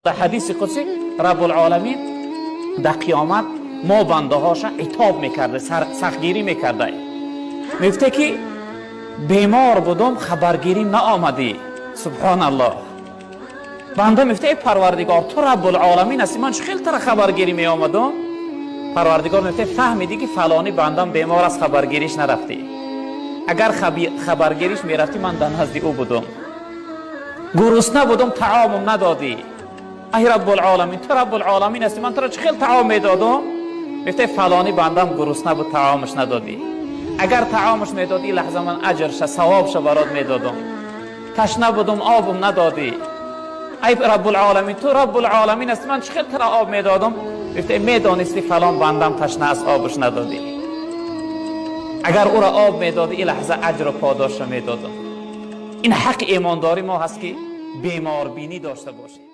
Дар ҳадиси қудсӣ Раббулъоламин дар қиёмат мо бандаҳоша итоб мекарда, сахтгирӣ мекарда. Мегуфте ки бемор будум, хабаргирӣ наомадӣ. Субҳоналлоҳ. Банда мегуфте: эй Парвардигор, ту Раббулъоламин ҳастӣ, ман чӣ хел тара хабаргирӣ меомадум? Парвардигор мегуфте: фаҳмидӣ ки фалонӣ бандам бемор аст, хабаргириш нарафтӣ. Агар хабаргириш мерафтӣ, ман дар назди ӯ будум. Гурусна будум, таомум надодӣ. Ай Раббулъоламин, ту Раббулъоламин ҳастӣ, ман туро чӣ хел таом медодум? Мегуфте: фалонӣ бандам гурусна буд, таомаш надодӣ. Агар таомаш медодӣ, ин лаҳза ман аҷрша, савобша барот медодум. Ташна будум, обум надодӣ. Ай Раббулъоламин, ту Раббулъоламин ҳастӣ, ман чӣ хел туро об медодум? Мегуфте: медонистӣ фалон бандам ташна аст, обаш надодӣ. Агар ӯро об медодӣ, ин лаҳза аҷру подошро медодум. Ин ҳаққи имондорӣ мо ҳаст ки беморбинӣ дошта бошем.